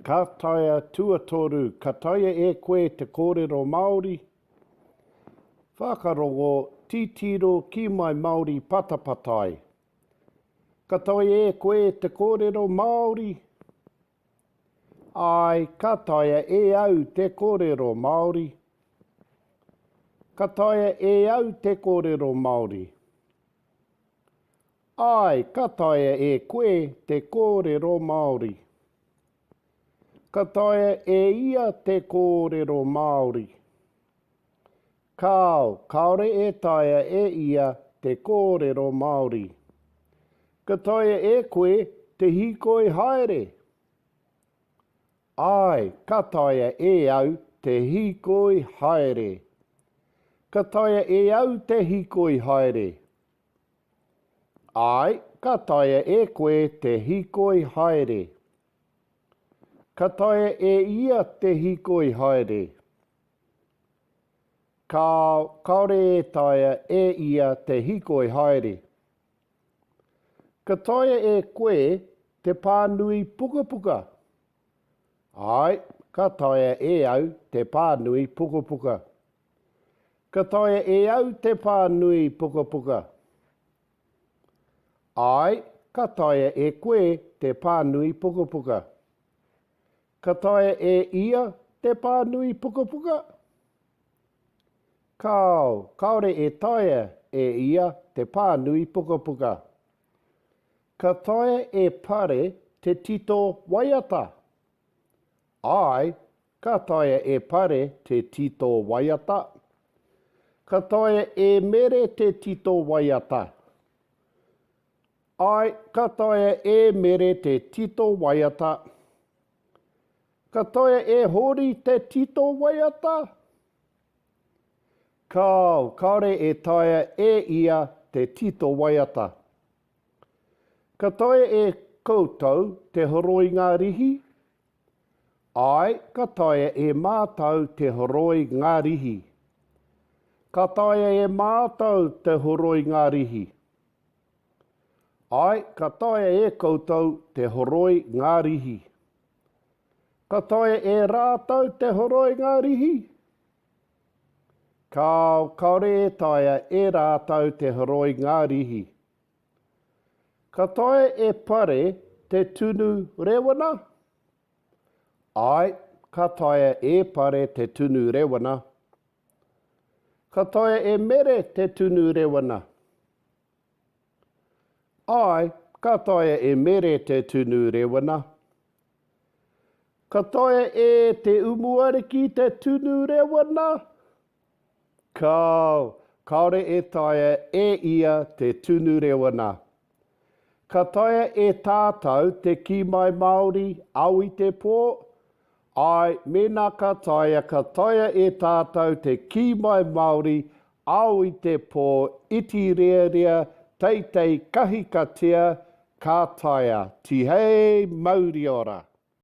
Ka taea Tuatoru, ka taea e koe te kōrero Māori? Whakarongo, titiro ki my Māori patapatai. Ka taea e koe te kōrero Māori? Āe, ka taea e au te kōrero Māori. Ka taea e au te kōrero Māori. Āe, ka taea e koe te kōrero Māori. Ka taea e ia te kōrero Māori. Kāo, kāore e taea e ia te kōrero Māori. Ka taea e koe te hīkoi haere? Āe, ka taea e au te hīkoi haere. Ka taea e au te hīkoi haere? Āe, ka taea e koe te hīkoi haere. Ka taea e ia te hīkoi haere? Kāo, kāore e taea e ia te hīkoi haere. Ka taea e koe te pānui pukapuka? Āe, ka taea e au te pānui pukapuka. Ka taea e au te pānui pukapuka? Āe, ka taea e koe te pānui pukapuka. Ka taea e ia te pānui pukapuka? Kāo, kāore e taea e ia te pānui pukapuka. Ka taea e Pare te tito waiata? Āe, ka taea e Pare te tito waiata. Ka taea e Mere te tito waiata? Āe, ka taea e Mere te tito waiata. Ka taea e Hori te tito waiata? Kāo, kāore e taea e ia te tito waiata. Ka taea e koutou te horoi ngā rihi? Āe, ka taea e mātou te horoi ngā rihi. Ka taea e mātou te horoi ngā rihi. Āe, ka taea e koutou te horoi ngā rihi. Ka taea e rātou te horoi ngā rihi? Kāo, kāore e taea e rātou te horoi ngā rihi. Ka taea e Pare te tunu rēwana? Āe, ka taea e Pare te tunu rēwana. Ka taea e Mere te tunu rēwana? Āe, ka taea e Mere te tunu rēwana. Ka taea e Te Umuariki te tunu rēwana? Kāo, kāore e taea e ia te tunu rewana. Ka taea e tātou te kī mai Māori ao i te pō? Āe, mēnā ka taea, ka taea e tātou te kī mai Māori ao i te pō, iti rearea, teitei kahikatea, ka taea. Tihei mauri ora!